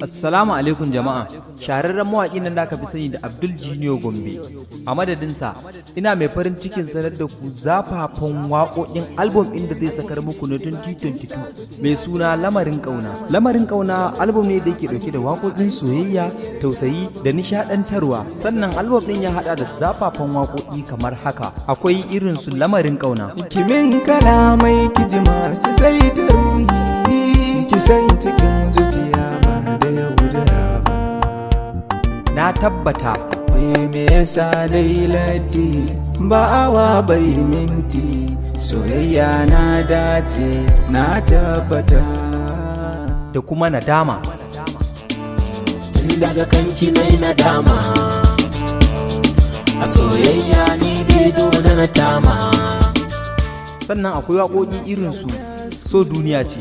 Assalamu alaikum jama'a. Shahararren mawaƙin nan da aka fi sani da Abdul Junior Gombe. A madadinsa, ina mai farin cikin sanar da ku zafafan waƙoƙin album ɗin da zai sakar muku na 2022 mai suna Lamarin Ƙauna. Lamarin Ƙauna album ne da yake ɗauke da waƙoƙin soyayya, tausayi da nishaɗantarwa. Sannan album ɗin ya haɗa da zafafan waƙoƙi kamar haka. Akwai irin su Lamarin Ƙauna. Kimin kalamai kiji masu saita ruhi, ki san cikin zuciya ba da yaudara ba. Na Tabbata. Wai me yasa dai latti ba awa bai minti, soyayya na dace, na tabbata. Da kuma Nadama. Tun daga kanki nai nadama a soyayya, ni dai dole na tama. Sannan akwai waƙoƙi irin su So Duniya Ce,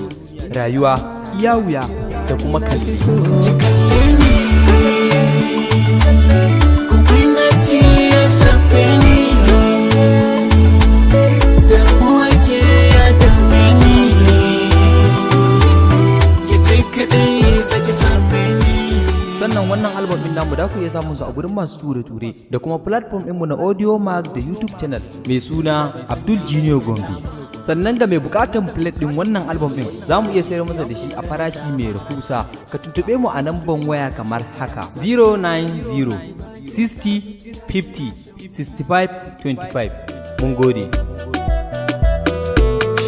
Rayuwa, Iya Wuya da kuma Kalli. Ki kalle ni, kukunaki ya shafe ni, damuwar ke ya dame ni, ki ce kaɗai zaki safe ni. Sannan wannan album ɗin namu da ku iya samun su a gurin masu ture-ture da kuma platform ɗinmu na Audiomack da YouTube channel mai suna Abdul Junior Gombe. Sannan ga mai bukatan plate ɗin wannan album ɗin, za mu iya sayar masa da shi a farashi mai rahusa. Ka tuntuɓe mu a namban waya kamar haka: 090 60 50 65 25. Mun gode.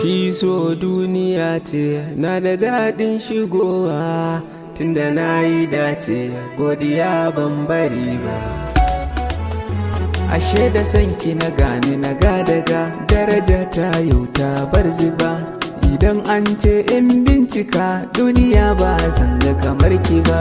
Shi so duniya ce, na da daɗin shigowa, tunda na yi dace, godiya ban bari ba. Ashe da sanki na gane na ga daga daraja ta yau ta bar zuba. Idan an ce in bincika duniya, ba zan ga kamar ki ba.